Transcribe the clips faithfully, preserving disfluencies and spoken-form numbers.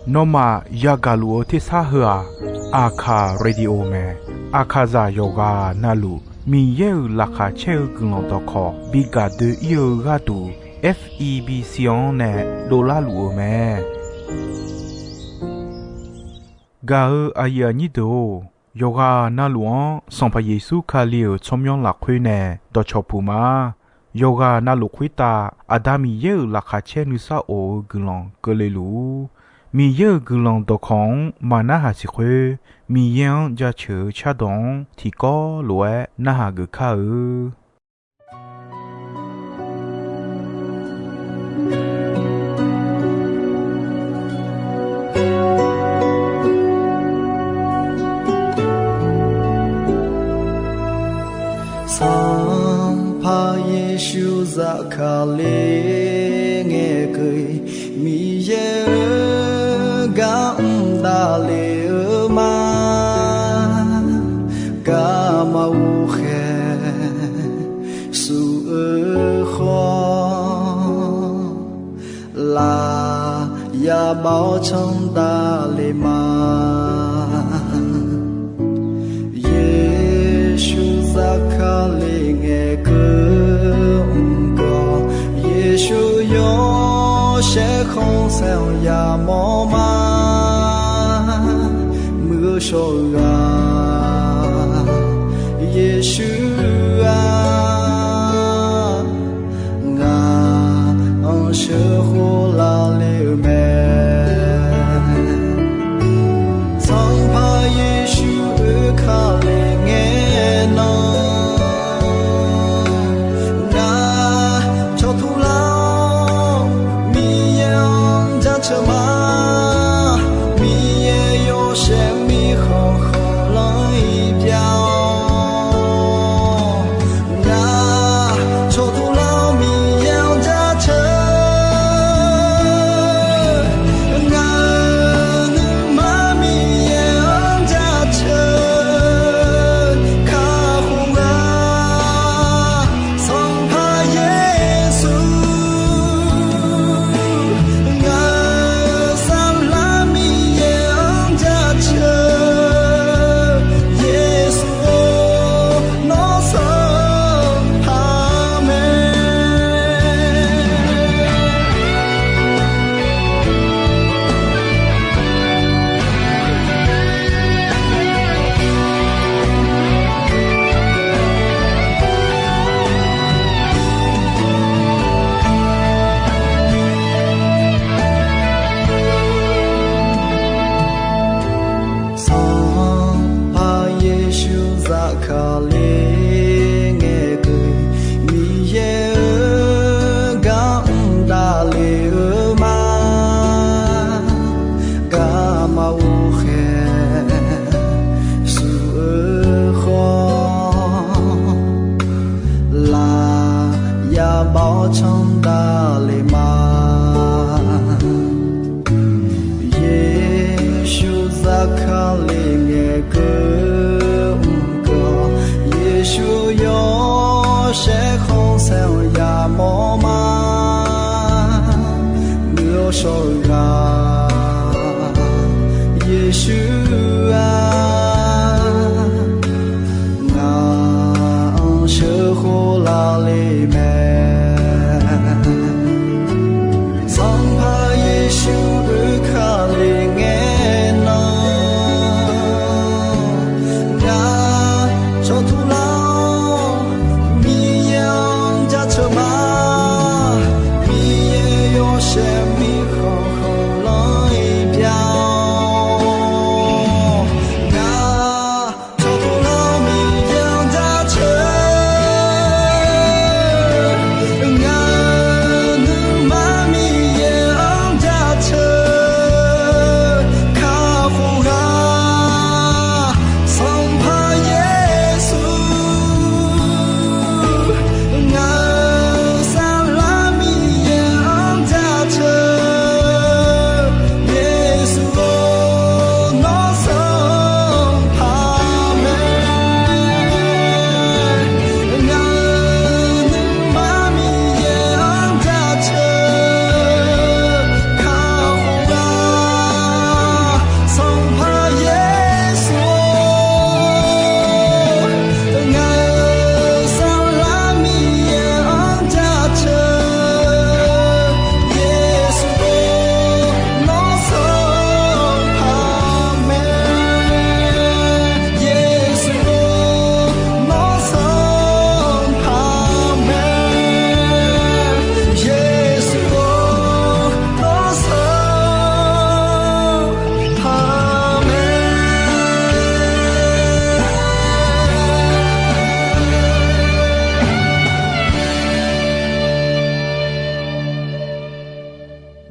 Nawmaf yagaq luf-eu tersar heu-aq, Aqkaq Radio mae. Aqkaqzaq yawqghaq navluf Miqyaer-euq laqkhaq caer-eu guiqlanq dawqkawq bi gaq doe-ir-eu gharduq, F E B C-anr nae dovlar luf-eu mae. Gaq-eu aqyuif aqnyir deuq-or, yawqghaq navluf-anr Sanqpaq Yeqsur Kali-euq tsawrmyanr lafkhoer nae dawqcawq puq ma. Yawqghaq navluf khoertav Aqda Miqyaer-euq laqkhaq caer nuisar of-eu guiqlanq keuvle luf-ur. Miqyaer-euq guiqlanq dawqkawq-anr maqnarhaq siq khoer, Miqyaer-anr jaceuq-eu cardawq-anr tiqkawv lof-aer narhaq geuf kar-eu. Sanqpaq Yeqsur zafkale ngaeqkeuv-iq, Miqyaer-euq gar mr davlef-eu ma. Garma ghovkhaeq suf-eu khawf, laf yabav-awr canr davlef ma. Yeqsur zafkale ngaeqkeuv mq gawq, Yeqsur yawshaef khanqsaer-anr yamawr ma. Muiq-eu shawr-eu ghaq, Yeqsur-aq, ngaq-anr sheuqkhof lavle-eu mae. Sanqpaq Yeqsur oekale ngae nan, ngaq cawqtur lar-awr Miqyaer-anr jaceuq ma. Miqyaer yawshaef mirkhanq khanqlanr-iq pyav-awr,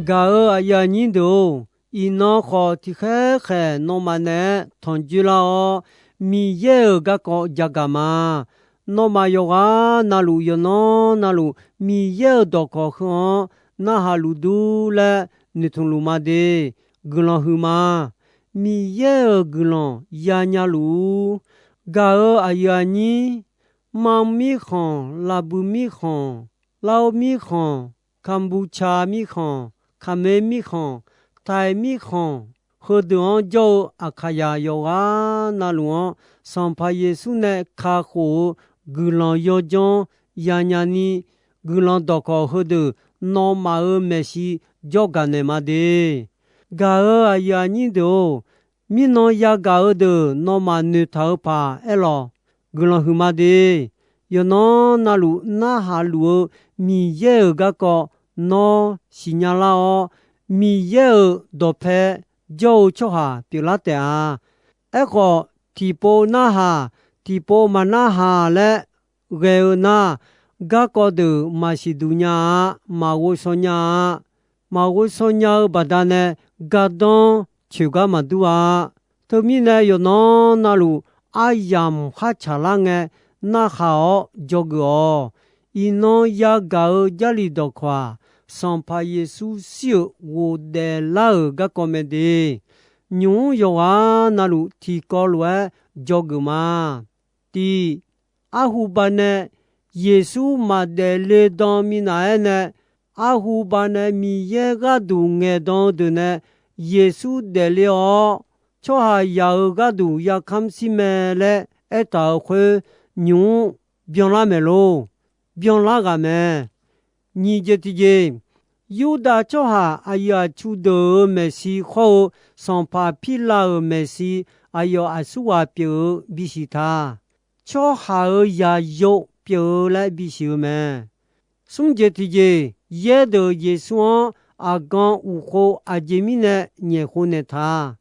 Gaq-euq aqyuif aqnyir deuq-or, iqnan khawf tiqkhaer khaeq nawmaf naeq-aer tanqjoer lar-awr, Miqyaer-euq garkawv jagaq ma. Nawmaf yawqghaq navluf yawqnan navluf Miqyaer-euq dawqkawq heu-anr narhaq luf dur laer noeqtmq luf ma de. Guiqlanq huiq ma. Miqyaer-euq guiqlanq yanya luf-ur. Gaq-euq aqyuif aqnyir, Manq mirkhanq, Laqbuiq mirkhanq, Lar-or mirkhanq, Kambuqca mirkhanq, Kaqmae mirkhanq, Taiq mirkhanq, heudeuq-anr jawr-eu Aqkaqyaq yawqghaq navluf-anr, Sanqpaq Yeqsur nae kakhof-eu guiqlanq yawdzanr yanya ni, guiqlanq dawqkawq heudeuq nawmaf-euq maeqshi jawrgaq naeq ma de. Gaq-euq aqyuif aqnyir deuq-or, mirnan yagaq-eu deuq nawmaf noeqtaq-eu paq aerlawq, guiqlanq huiqma de. Yawqnan navluf narhaq luf-eu Miqyaer-euq garkawv nawr siqnya lar-awr, Miqyaer-euq dawqpae jawr-eu tsawrhaq pyeuflar taef-a. Aerkhawf, tiqpov narhaq, tiqpov maqnarhaq laer ghae-eu nar, garkawv deuq maqsiq duq nya-a, maqghovshaw nya-a. Maqghovshaw nya-eu baqdanae gardanr coeqgar maqdur-a. Teumirnae yawqnan navluf aryamq khartsaq lar ngae narhaq-awr dzawgeuf-awq. Iqnan yagaq-eu Jarlif dawqkawq-aq, Sanqpaq Yeqsur shir-euq ghofdaef lar-euq garkawv mae de. Nymq mr yawqghaq navluf tiqkawv lof-aer dzawgeuf ma. Tiq, arhu baqnae Yeqsur maqdaef le dan minav-aer nae, arhu baqnae Miqyaer gharduq ngaeqdan-eu deuq nae Yeqsur daefle-awr, tsawrhaqzaq-euq gharduq yakamr shir mae laer aertaq-euq khoer, nymq mr byanlar maeq lor. Byanlar ghaq mae. Nyiq jeq tiqjeq, Yurdav tsawrhaq aqyuif aqtsu deuq-euq maeqshi khawr-eu, sanqpaq Pirlav-euq maeqshi aqyawf aqsurghaq pyeuf-eu bisiq ta. Tsawrhaq-euq yaqyo pyeuf-eu laer bisiq-eu mae. Smr jeq tiqjeq, yaerdeuq Yeqsur-anr aqgan uqkhov aqjeq mirnae nyaef khov naeq ta.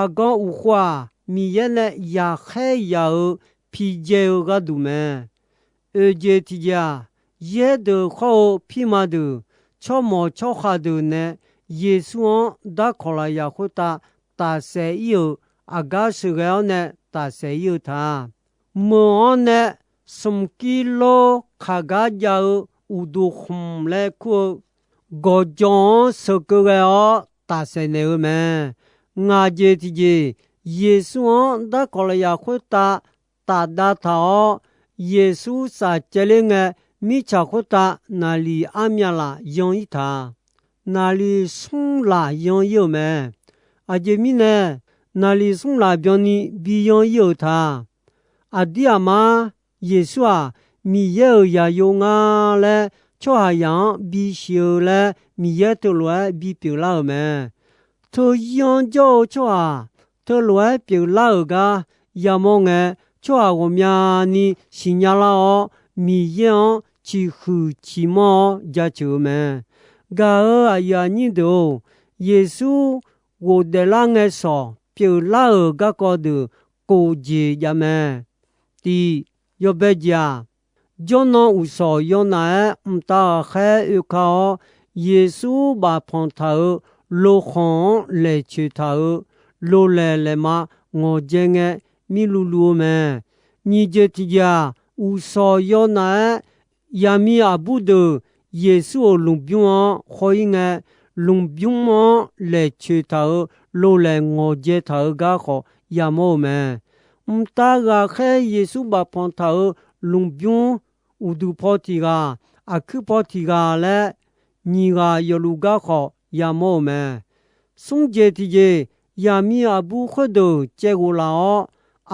Aqgan uqkhov-aq, Miqyaer nae yaqkhaer yaq-euq pijae-eu gharduq mae. Oeq jeq tiqjeq-aq, yaerdeuq khawr-eu pirma deuq, tsawrmawq tsawrkhav deuq nae Yeqsur-anr darkawq lafyaq khoertav tafsaef ir-euq aqgar sheuqghae-awr nae tafsaef ir-eu ta. Meuq-anr nae smq kirlor kaq gar jav-eu uqduq khmq laer kur-eu gawqjawq-anr sheuqkeuv ghae-awr tafsaef naeq-eu mae. Ngaq jeq tiqjeq, Yeqsur-anr darkawq lafyaq khoertav tafdav taq-awr, Yeqsur safcaevler ngae, mirtsaq khoertav naqliq armyav laf yan ir taq. Naqliq smr laf yan ir-euq mae. Aqjeq mirnae, naqliq smr laf byanni bi yan ir-euq ta. Aqdir aqmar, Yeqsur-aq, Miqyaer-euq yaqyo nga laer tsawrhaqzaq-anr bisiq-eu laer Miqyaer teulof-aer bipyeuf lar-euq mae. Teuyir-anr jawr-eu tsawrhaq teulof-aer pyeuflar-euq gar yamawr ngae, tsawrhaq ghawqmyani siqnya lar-awr, Miqyaer-anr ciqhuiq ciqmanr-awr jaceuq-eu mae. Gaq-euq aqyuif aqnyir deuq-or, Yeqsur ghofdaef lar ngae shawq pyeuflar-euq garkawv deuq kof jeq jav mae. Tiq, yawbae jeq-aq, jawrnan uqshawq yawnaf-aer mqtav ghaqkhaer oeka-awr, Yeqsur bafpanq taq-euq lokhanq-anr laeqcoeq taq-euq lolaeq laeqma ngawqdzae ngae mirluv luv-eu mae. Nyiq jeq tiqjeq-aq, uqshawq yawnaf-aer yaqmiq aqbur deuq Yeqsur-euq lmqbymr-anr khawr ir ngae, lmqbymr-anr laeqcoeq taq-euq lolaeq ngawqdzae taq-eu gar khawf yamawr-eu mae. Mqtav ghaqkhaer Yeqsur bafpanq taq-euq lmqbymr uqduq paw tiq ghaq, aqkuir paw tiq ghaq laer nyiq ghaq yawfluf gar khawf yamawr-euq mae. Smr jeq tiqjeq, yaqmiq aqbur khoerdeuq caevghof laf-awr,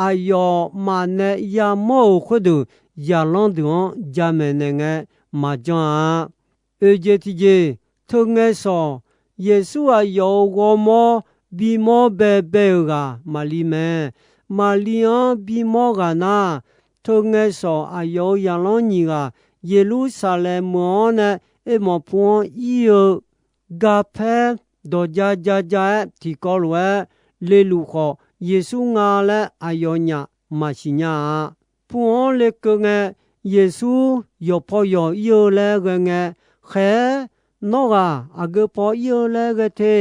aqyawfmaf nae yamawr-euq khoerdeuq zaqlanr deuq-anr jamaeq naeq ngae maqjan-a. Oeq jeq tiqjeq, teu ngae shawq, Yeqsur aqyawf-euq ghawrmawr bimawr baebae-euq ghaq Maqli mae. Maqli-anr bimawr ghaq nar, teu ngae shawq aqyawf-euq zaqlanr nyiq ghaq Yeqlursaqlaeq meuq-anr nae Ermawf pu-anr ir-eu garpaer dawqja ja ja-aer tiqkawv lof-aer leluf khawf, Yeqsur nga laer aqyawfnyaf maqsiq nya-a. Pu-anr lekeuv ngae, Yeqsur yawqpaw yawq ir-eu laer ghae ngae, khaeq-aer Nawr ghaq aqgeu paw ir-eu laer ghae te.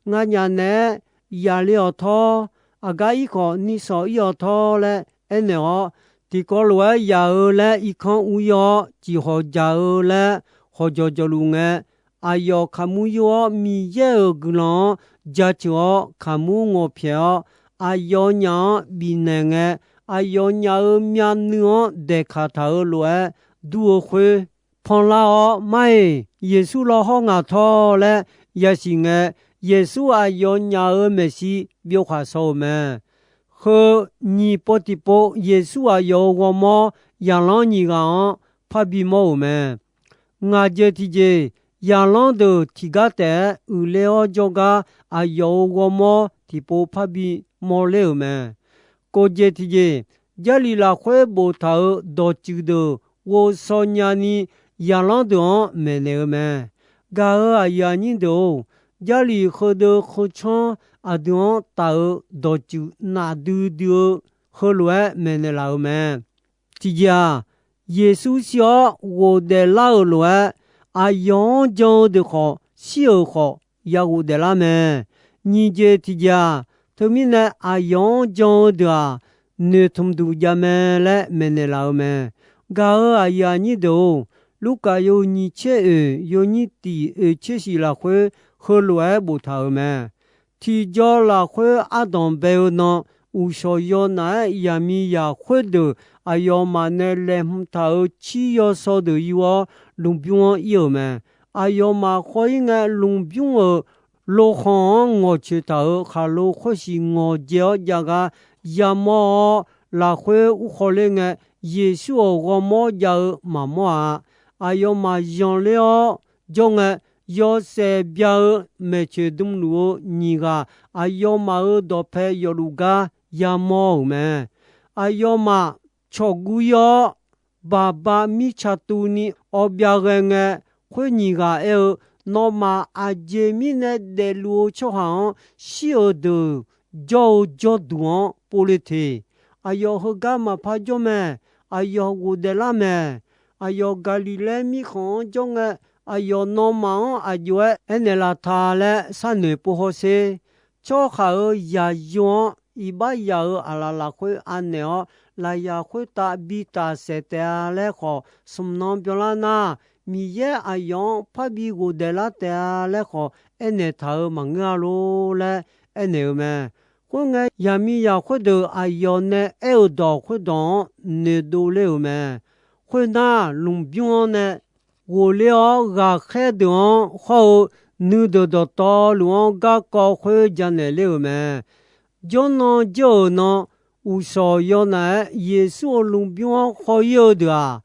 Nganyaf naeq-aer yaqle-awq tawr. Aqgar ir khawf ni sawq ir-awq tawr laer aernaeq-awr, tiqkawv lof-aer yaq-eu laer irkanr ur ir-awr, ciqhawq jaq-eu laer hawqjawq jawqluf ngae, aqyawf kaqmur yur-awr, Miqyaer-euq guiqlanq-anr jaceuq-awr, kaqmur ngawqpyaeq-awr, aqyawfnyaf-anr bifnaeq ngae, aqyawfnyaf-euq myavnuiv-anr daeqkaq taq-euq lof-aer dur-eu khoer, panlar-awr, Mar-iq, Yeqsur lawr hawr ngaq tawr laer yasiq ngae, Yeqsur aqyawfnyaf-euq maeqshi byov khaq shaw-euq mae. Heu nyiq pov tiqpov Yeqsur aqyawf-euq ghawrmawr zaqlanr nyiq ghaq-anr parbi mawr-euq mae. Ngaq jeq tiqjeq, zaqlanr deuq tiqgar taef-aer uiqler-awr jawrgar aqyawf-euq ghawrmawr tiqpov parbi mawrler-euq mae. Kof jeq tiqjeq, Jarlif lafkhoer boftaq-euq dawqtsuif deuq ghovshaw nyani zaqlanr deuq-anr maeqnaeq-eu mae. Gaq-euq aqyuif aqnyir deuq-or, Jarlif heudeuv kheuvcanr aqdui-anr taf-eu dawqtsuif nafdui dui-eu heulof-aer maeqnaeq laf-euq mae. Tiqjeq-aq, Yeqsur shir-awr ghofdaef lar-euq lof-aer, aqyawf-anr jan-eu deuq khawf, shir-euq khawf, ya ghofdaef lar mae. Nyiq jeq tiqjeq-aq, teumirnae aqyawf-anr jan-eu deuq-aq, noeqtmq duq jav mae laer maeqnaeq laf-euq mae. Gaq-euq aqyuif aqnyir deuq-or, Lurkaf yawhuiq nyiq tser oeq yawnyir tiq oeq tser shif lafkhoer heulof-aer boftaq-euq mae. Tiqjaw lafkhoer ardanq bae-eu nan, uqshawq yawnaf-aer yaqmiqzaq khoerdeuq aqyawfmaf nae laeqhmq taq-euq cir yawsaw deuq yur-awr, lmqbymr-anr ir-euq mae. Aqyawfmaf khawf-ir ngae, lmqbymr-euq lokhanq-anr ngawqcoeq taq-euq khaqlo khoersiq ngawqjae-awr jav gar yamawr-awr, lafkhoer urkhawf ler ngae, Yeqsur-euq ghawrmawr jav-eu maqmawr-a. Aqyawfmaf zanqler-awr jawr ngae, yawshaef bya-eu maeqtsoeq dmluf-eu nyiq ghaq aqyawfmaf-euq dawqpae yawfluf gar yamawr-euq mae. Aqyawfmaf cawqguv ir-awr, baqba mirtsaq tuvni awv byav ghae ngae, khoer nyiq ghaq aer-eu, Nawmaf aqjeq mirnae daefluf-eu tsawrhaq-anr shir-euq deuq jawr-eu jawrduq-anr povle te. Aqyawf heugar maqpar jawr mae. Aqyawf ghofdaef lar mae. Aqyawf Gaqliqlaer mirkhanq-anr jawr ngae, aqyawf nawmaf-anr aqjox-aer aernaeq laf ta laer sharnoeq pov hawsher. Tsawrhaq-euq zaqyo-anr iqbax yaq-euq aqlaf lafkhoer anaeq-awr, lafyaq khoertav bi taf saef taef-a laer khawf, smq nan byanlar nar, Miqyaer aqyawf-anr parbi ghofdaef lar taef-a laer khawf, aernaeq taq-euq maqngeur-a lor laer aernaeq-eu mae. Khoerngae, yaqmiqzaq khoerdeuq aqyawf nae aer-euq dawq khoerdawq-anr noeqdov ler-euq mae. Khoernar, lmqbymr-anr nae ghofler-awr, ghaqkhaer deuq-anr hawr-eu nuideuq dawqtawvluf-anr garkawv khoer janaeq ler-euq mae. Jawrnan jawr-euq nan, uqshawq yawnaf-aer Yeqsur-euq lmqbymr-anr haw-ir-eu deuq-aq,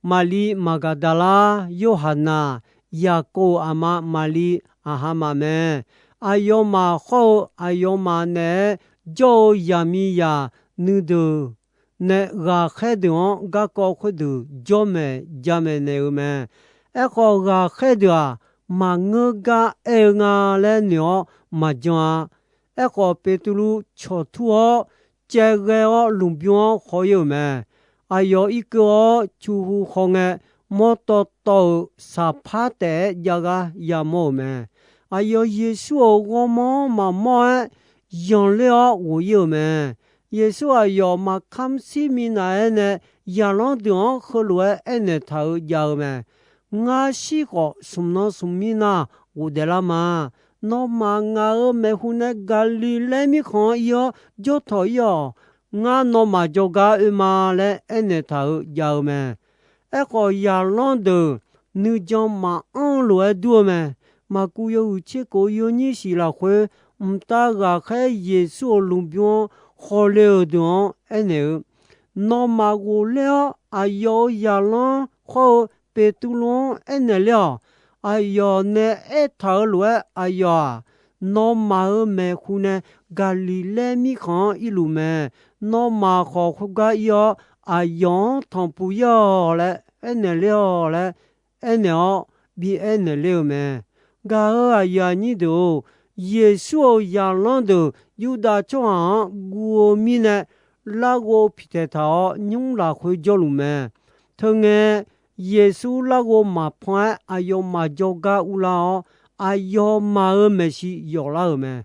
Maqli Maqgaqdaqlar, Yorhaqnaq, Yaqkov-euq aqma Maqli, aqha maf mae. Aqyawfmaf hawr-eu aqyawfmaf naeq-aer jawr-eu yaqmiqzaq nuideuq nae ghaqkhaer deuq-anr garkawv khoerdeuq jawr maeq jamaeq naeq-eu mae. Aerkhawf, ghaqkhaer deuq-aq, maqngeur gar aer-eu nga laer noeq-awr maqjan-a. Aerkhawf, Beqtuvluv cawqtur-awr, caevghae-awr lmqbymr-anr haw-ir-euq mae. Aqyawf irkeuv-awr cuhu hawngae, mawrtawv tawv-euq saqpar taef-aer jav gar yamawr-euq mae. Aqyawf Yeqsur-euq ghawrmawr-anr maqmawr-aer zanqler-awr ghof-ir-euq mae. Yeqsur aqyawf maqkamr shir minav-aer nae zaqlanr deuq-anr heulof-aer aernaeq taq-eu jav-eu mae. Ngar shir khawf, smqnan smqmir nar ghofdaef lar ma. Nawmaf ngaq-euq maeqhu nae Gaqliqlaer mirkhanq-anr ir-awr jawr tawq ir-awq. Ngar nawmaf jawrgar oe ma laer aernaeq taq-eu jav-eu mae. Aerkhawf, zaqlanr deuq nuijan maqanr lof-aer dur-eu mae. Maqkuv yawhuiq tser kof yawnyir shif lafkhoer, mqtav ghaqkhaer Yeqsur-euq lmqbymr-anr hawle-euq deuq-anr aernaeq-eu, Nawmaf ghofler-awr, aqyawf-euq zaqlanr hawr-eu Beqtuvluv-anr aernaeq ler-awq. Aqyawf nae aertaq-euq lof-aer aqyawf-aq, nawmaf-euq maeqhu nae Gaqliqlaer mirkhanq-anr irluf mae. Nawmaf khawf khoergar ir-awr, aqyawf-anr tanqpuq ir-awq laer aernaeq ler-awq laer aernaeq-awr bi aernaeq ler-eu mae. Gaq-euq aqyuif aqnyir deuq-or, Yeqsur-euq zaqlanr deuq Yurdav tsawrhaq-anr guv-eu mirnae larghov piqtaeq taq-awr nymr lafkhoer jawrluf mae. Teungae, Yeqsur larghov maqpan-aer aqyawfmaf jawrgar urlar-awr, aqyawfmaf-euq maeqshi yawflar-euq mae.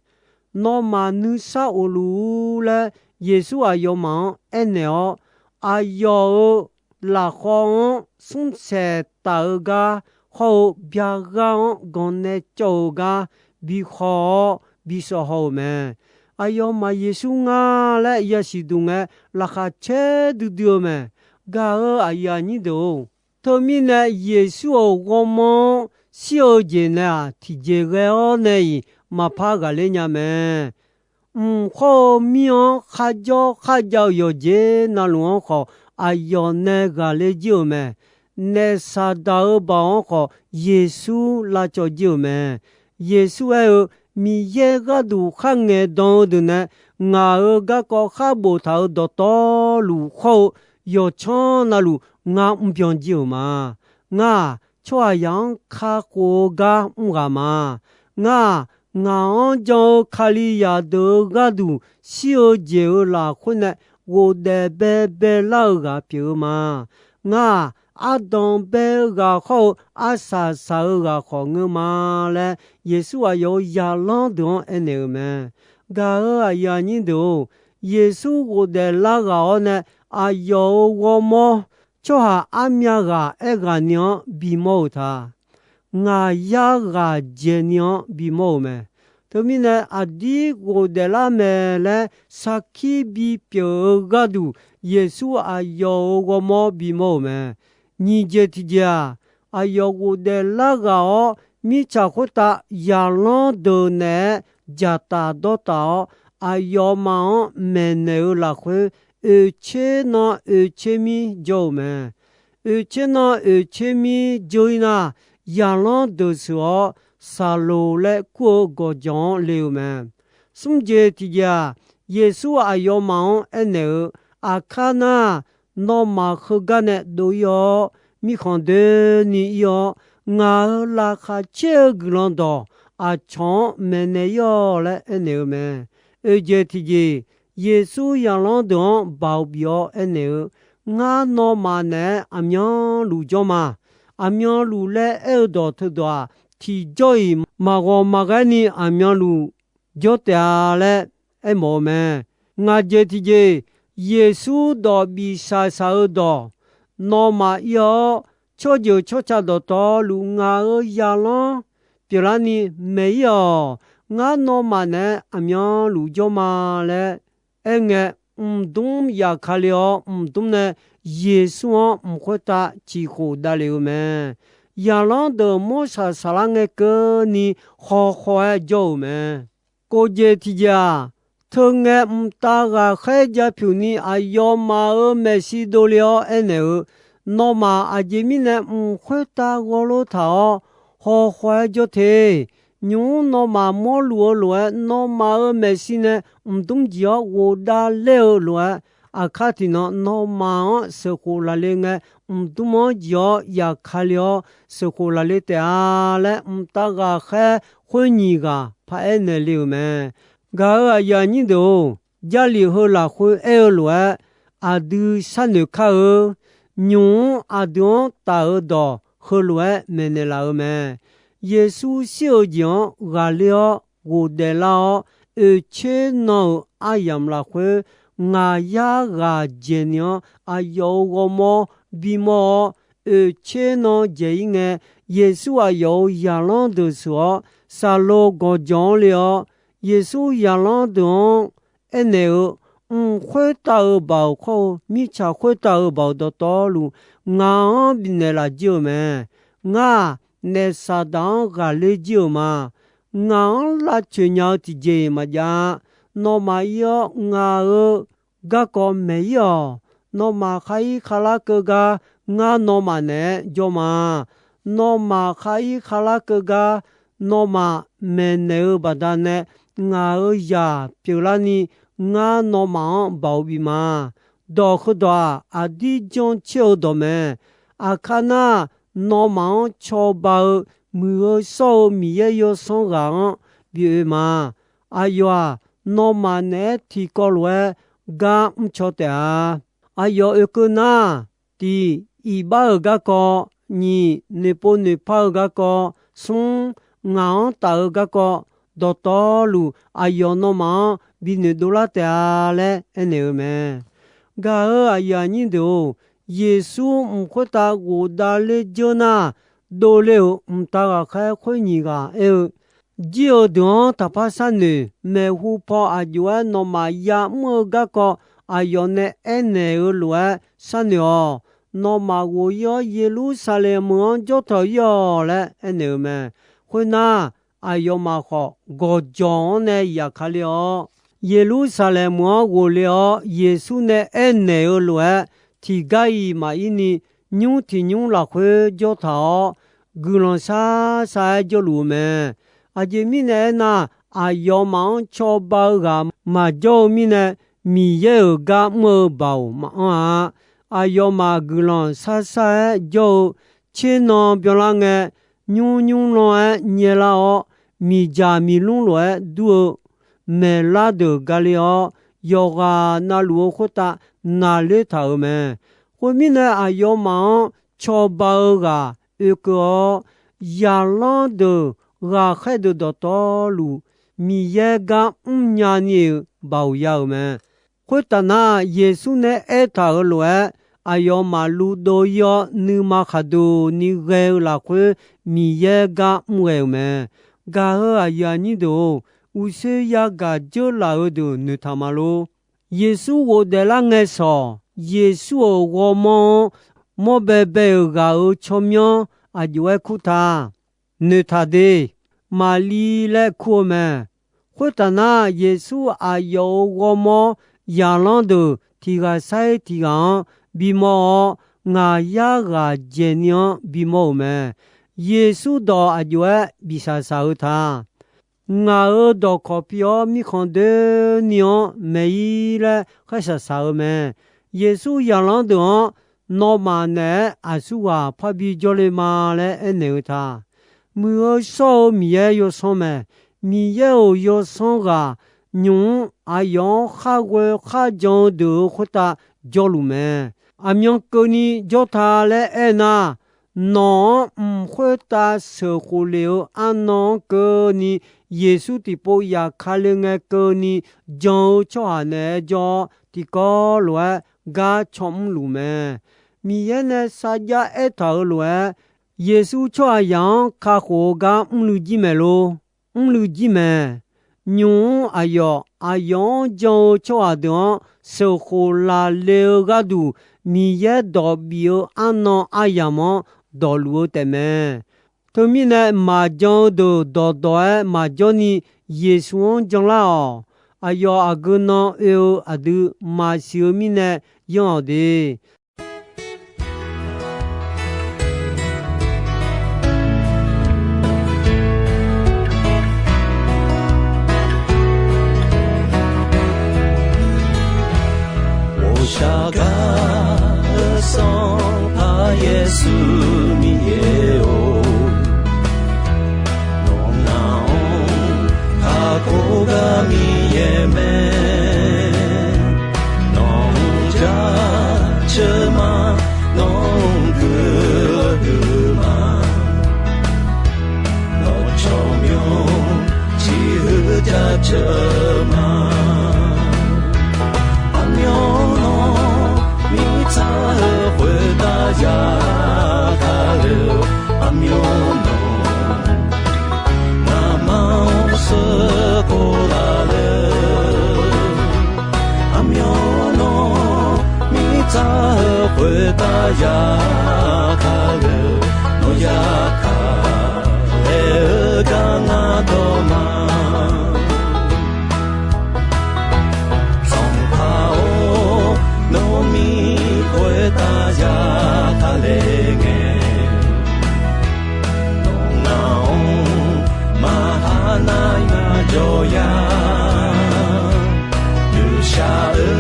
Nawmaf nuisar of luf-ur laer Yeqsur aqyawfmaf-anr aernaeq-awr, aqyawf-euq lafkhawv-anr smrsaeq taf-eu gar hawr-eu byaghar-anr ganq nae cawv-eu gar bikhaw-awr bishawq haw-euq mae. Aqyawfmaf Yeqsur nga laer yasiq duq ngae, laqkhaq caer duidui-eu mae. Gaq-euq aqyuif aqnyir deuq-or, teumirnae Yeqsur-euq ghawrmawr-anr shir-eu jeq nae-aq, tiqjeq ghae-awr nae-iq maqpar ghaqler nya mae. Mq khawr-eu mir-anr kharjawr kharjav-eu yawqjeq navluf-anr khawf, aqyawf nae ghaqler jir-euq mae. Naef Saqdaq-euq baoq-anr khawf, Yeqsur lavcawv jir-euq mae. Yeqsur aer-eu, Miqyaer gharduq kharngaeq dan-eu deuq nae ngaq-euq garkawv khar boftaq-euq dawqtawvluf khawr-eu yawqcanr navluf ngar mrbyan jir-euq ma. Ngar-aq, tsawrhaqzaq-anr kakhof-eu gar mrghaq ma. Ngar-aq, ngaq-anr jan-eu Kalizaq deuq-euq gharduq shir-eu jeq-euq lafkhoer nae ghofdaef baebae lar-eu ghaq pyeuf-eu ma. Ngar-aq, ardanq bae-eu ghaq hawr-eu arsaq saq-eu ghaq khawf ngeur ma laer, Yeqsur aqyawf-euq zaqlanr deuq-anr aernaeq-euq mae. Gaq-euq aqyuif aqnyir deuq-or, Yeqsur ghofdaef lar ghaq-awr nae aqyawf-euq ghawrmawr tsawrhaq armyav ghaq aerghaqni-anr bimawr-euq ta. Ngaq yar ghaq dzaeqni-anr bimawr-euq mae. Teumirnae aqdir ghofdaef lar mae laer sarkir bipyeuf-eu gharduq, Yeqsur aqyawf-euq ghawrmawr bimawr-euq mae. Nyiq jeq tiqjeq-aq, aqyawf ghofdaef lar ghaq-awr, mirtsaq khoertav zaqlanr deuq naeq-aer dzaqtaf dawrtaf-awr, aqyawfmaf-anr maeqnaeq-eu lafkhoer, oeqtser nan oeqtser mir jawr-euq mae. Oeqtser nan oeqtser mir jawr-ir nar, zaqlanr deuq sheuq-awr, Saqloq laer kur-eu gawqjawq-anr le-euq mae. Smr jeq tiqjeq-aq, Yeqsur aqyawfmaf-anr aernaeq-eu, Aqkar nar, nawmaf heugar nae dov-ir-awr, mirkhanq doeni ir-awr, ngaq-euq laqkhaq caer-eu guiqlanq dawq aqcawq-anr maeqnaeq-ir-awq laer aernaeq-eu mae. Oeq jeq tiqjeq, Yeqsur zaqlanr deuq-anr baoq bif-awr aernaeq-eu, Ngar nawmaf naeq-aer aqmyanluf jawr ma. Aqmyanluf laer aer-eu dawq teudawq-aq, tiqjawr-iq maqghawq maqghaer ni aqmyanluf jawr taef-a laer aermawf-eu mae. Ngaq jeq tiqjeq, Yeqsur dawq bif shaq shaq-eu dawq, Nawmaf ir-awr, tsawrjeuq tsawrca dawqtawvluf ngaq-euq zaqlanr pyeuflarni maeq-ir-awq. Ngar nawmaf naeq-aer aqmyanluf jawr ma laer aerngae, mqdmr yaf ka le-awr, mqdmr nae Yeqsur-anr mq khoertav ciqkhof davlef-eu mae. Zaqlanr deuq mawr shaq saqlar ngae keuvni khawkhaw-aer jawr-euq mae. Kof jeq tiqjeq-aq, teungae mqtav ghaqkhaer japyuq ni aqyawfmaf-euq maeqshi dovle-awr aernaeq-eu, Nawmaf aqjeq mirnae mq khoertav ghawrlor taq-awr, hawkhaw-aer jawr te. Nymq-mr nawmaf mawrluf-eu lof-aer, nawmaf-euq maeqshi nae mqdmr jeq-awr ghofdav ler-eu lof-aer, aqkar tiqnan nawmaf-anr sheuqkhof lafle ngae, mqdmr-anr jeq-awr yaf ka le-awr sheuqkhof lafle taef-a laer, mqtav ghaqkhaer khoer nyiq ghaq paraer naeq le-euq mae. Gaq-euq aqyuif aqnyir deuq-or, Jarlif heu lafkhoer aer-eu lof-aer aqdui sharnoeq kar-eu, nymq-mr aqdui-anr taf-eu dawq heulof-aer maeqnaeq laf-eu mae. Yeqsur shir-eu jeq-anr ghaqler-awr ghofdaef lar-awr, oeqtser nan-euq aryamq lafkhoer, ngaq yar ghaq dzaeqni-anr aqyawf-euq ghawrmawr bimawr-awr, oeqtser nan dzaeq-ir ngae, Yeqsur aqyawf-euq zaqlanr deuq sheuq-awr, Saqlo gawqjawq-anr le-awr, Yeqsur zaqlanr deuq-anr aernaeq-eu, Mq khoertav-euq baoq khawr-eu, mirtsaq khoertav-euq baoq dawqtawvluf, ngaq-anr bifnaeq laf jir-euq mae. Ngar-aq, naef Saqdaq-anr ghaqler jir-euq ma. Ngaq-anr lavcoeq nya-eu tiqjeq-iq maqjav-a. Nawmaf ir-awr ngaq-euq garkawv maeq-ir-awq. Nawmaf khar ir kharlar keuv gar, ngar nawmaf naeq-aer jawr ma. Nawmaf khar ir kharlar keuv gar, nawmaf maeqnaeq-eu baqdanae, ngaq-euq zaq pyeuflarni, ngar nawmaf-anr baoq bif ma. Dawq heudawq-aq, aqdir jancaer-eu dawq mae. Aqkar nar, nawmaf-anr cawba-eu Muiq-eu shawr-eu Miqyaer yawsanr ghaq-anr bi oe ma. Aqyawf-aq, nawmaf naeq-aer tiqkawv lof-aer gar mrcaw taef-a. Aqyawf oekeuv nar, tiq iqbax-euq garkawv, nyiq, noeqpov noeqpar-eu garkawv, smr, ngaq-anr taf-eu garkawv, dawqtawvluf aqyawf nawmaf-anr binoeq dovlar taef-a laer aernaeq-eu mae. Gaq-euq aqyuif aqnyir deuq-or, Yeqsur mq khoertav ghofdav ler dzeur nar, dovle-euq mqtav ghaqkhaer khoer nyiq ghaq aer-eu, Jir-eu deuq-anr taqpar sharnoeq. Maeqhu paw aq jov-aer nawmaf ya'mr-eu garkawv aqyawf nae aernaeq-eu lof-aer sharnoeq-awq. Nawmaf ghof-ir-awr, Yeqlursaqlaeq meuq-anr jawr taq-ir-awq laer aernaeq-eu mae. Khoernar, aqyawfmaf khawf, gawqjawq-anr nae yaqka le-awr, Yeqlursaqlaeq meuq-anr ghofle-awr, Yeqsur nae aernaeq-eu lof-aer, tiqgar-iq maqir ni, nymr tiq nymr lafkhoer jawr taq-awr, guiqlanq shar shar-aer jawrluf-eu mae. Aqjeq mirnae aernar, aqyawfmaf-anr cawba-eu ghaq maqjawr-eu mirnae, Miqyaer-euq gar mr-eu baoq maqanr-a. Aqyawfmaf guiqlanq shar shar-aer jawr-eu, tser nan byanlar ngae, nymr nymr lan-aer nyaelar-awr, miqdzaq miqlmr lof-aer dur-eu maeqlar deuq gale-awr, yawqghaq navluf-eu khoertav naqler taq-euq mae. Khoermirnae, aqyawfmaf-anr cawba-eu ghaq oekeuv-awr, zaqlanr deuq ghaqkhaer deuq dawqtawvluf, Miqyaer gar mrnya ni-euq baoq ya-euq mae. Khoertaf nar, Yeqsur nae aertaq-euq lof-aer, aqyawfmaf luvdov-ir-awr, nuima khaqduq ni ghae-eu lafkhoer, Miqyaer gar mr ghae-euq mae. Gaq-euq aqyuif aqnyir deuq-or, uqshoe yagaq dzeurlaf-eu deuq noeqtaq ma lor. Yeqsur ghofdaef lar ngae shawq, Yeqsur-euq ghawrmawr-anr mawr baebae-euq ghaq-euq tsawrmyanr aq jov-aer kurtaq. Noeqtaq de, Maqli laer kur-eu mae. Khoertaf nar, Yeqsur aqyawf-euq ghawrmawr zaqlanr deuq tiq ghaq sair tiq ghaq-anr bimawr-awr, ngaq yar ghaq dzaeqni-anr bimawr-euq mae. Yeqsur dawq aq jov-aer bifsaq saq-eu ta. Ngaq-euq dawqkawq pi-awr mirkhanq doeni-anr maeq-ir laer khaersaq saq-eu mae. Yeqsur zaqlanr deuq-anr, Nawmaf naeq-aer aqsurghaq parbi jawrle ma laer aernaeq-eu ta. Muiq-eu shawr-eu Miqyaer yawsanr mae. Miqyaer-euq yawsanr ghaq nymq-mr aqyawf-anr khar ghoe khar jan-eu deuq-euq khoertav jawrluf mae. Aqmyan keuvni jawr ta laer aernar, nawq-anr mq khoertav sheuqkhof lef-eu arnan-anr keuvni, Yeqsur tiqpov yaqka le ngae keuvni jan-eu tsawrhaq naeq-aer jawr-awr, tiqkawv lof-aer gar caw mrluf mae. Miqyaer nae sarjax aertaq-euq lof-aer, Yeqsur tsawrhaqzaq-anr kakhof-eu gar mrluiv jir maeq lor. Mrluiv jir mae. Nymq-mr aqyawf, aqyawf-anr jan-eu tsawrhaq deuq-anr sheuqkhof laf le-eu gharduq, Miqyaer dawq bif-eu arnan aryamq-anr dawqluf-eu taefmae. Teumirnae, maqjan-eu deuq dawqdawq-aer maqjawr ni, Yeqsur-anr janlar-awq. Aqyawf aqgeu nan oe-eu aqdui maqsiq-eu mirnae yanr-awq de. 我下甘霖耶稣名也哦， Nawq ngaq-anr kakhof gar Miqyaer mae. Nawq-anr jaceuq ma, nawq-anr guiqlanq huiq ma. Nawq tsawrmyanr ciqhuiq jaceuq ma. Aqmyan nawr mirtsaq-eu khoertav yaka le-eu, aqmyan nawr ngamaf-anr sheuqkhof laf le-eu, aqmyan nawr mirtsaq-eu khoertav yaka le-eu, nawr yaka laer-eu gar ngar dawq ma. Sanqpaq-or, nawr mir khoertav yaka le ngae, nawq ngaq-anr maqha nar ngar jawr ya. Noeqshaq-eu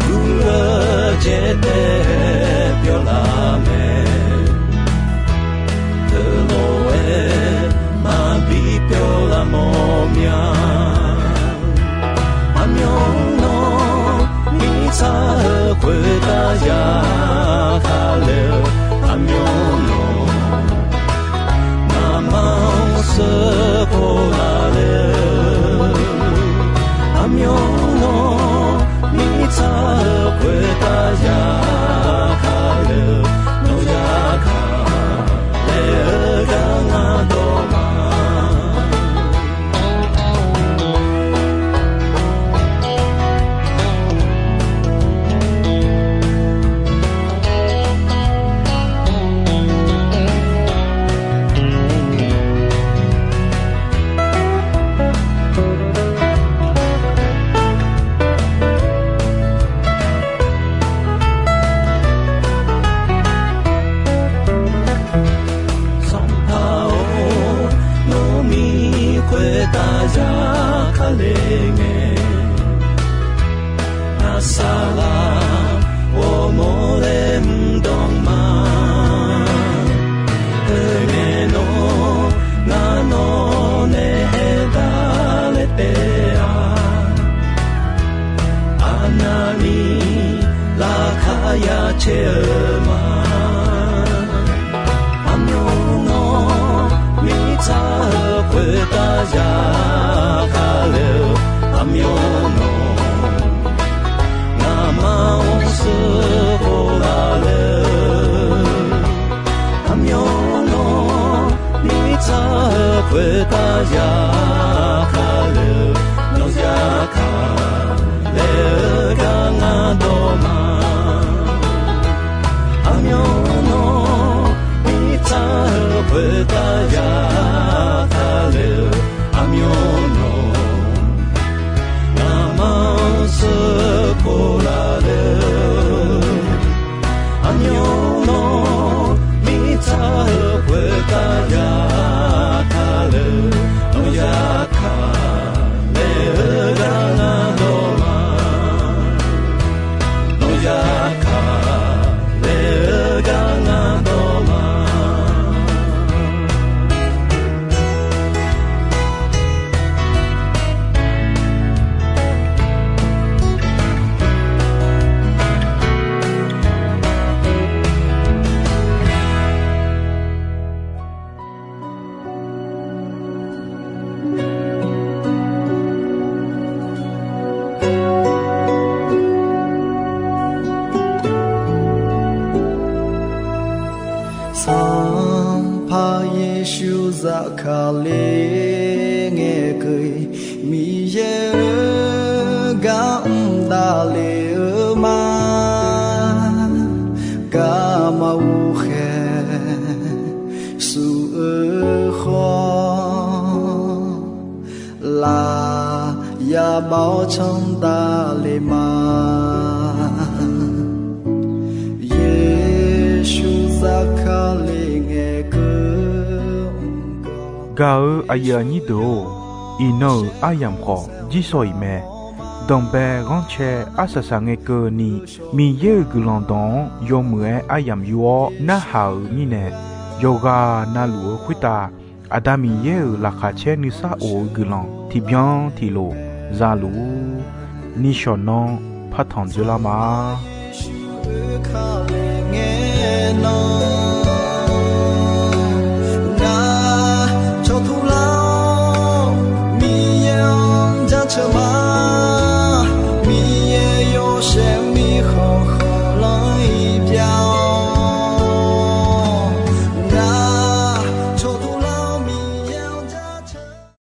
guv-eu jeq taef pyawr laf khoertav ya kale ngae, aqsaqlaq ghawrmawr laer mr dawq ma. Teungae nawr ngar nawq nae aerdar laer taef-a. Arnavni laqkhaq ya caer-eu ma. Aqmyan nawr mirtsaq-eu khoertav ya kale-eu, aqmyan nawr ngaqma-anr sheuqkhof laf le. Aqmyan nawr mirtsaq-eu khoertav ya kale-eu, nawq ya kaq laer-eu gar ngar dawq ma. Aqmyan nawr mirtsaq-eu khoertav ya kale-eu, aqmyan nawr ngaqma-anr sheuqkhof laf le. Aqmyan nawr mirtsaq-eu khoertav ya kale-eu, nawq ya kaq laer-eu gar ngar dawq ma. Nawq ya kaq laer-eu gar ngar dawq ma. Sanqpaq Yeqsur zafkale ngae keuv-iq, Miqyaer-euq gar mr davle-eu ma. Garma urkhaeq shuf-eu khawf, laf ya bav-awr canr davle ma. Yeqsur zafkale ngae keuv mr gaq-eu aqyuif aqnyir deuq-or, iqnan-euq aryamq khawf jirsawq iq mae. Danqbae ghanrcae arsaq saq ngae keuvni, Miqyaer-euq guiqlanq dawq-anr yawmuiq-aer aryamq yur-awr narhaq-euq mirnae, yawqghaq navluf-eu khoertav Aqda Miqyaer-euq laqkhaq caer nuisar of-eu guiqlanq tiqbyan tiqlof za luf-ur. Nishawq nanr partanq dzoerlar ma.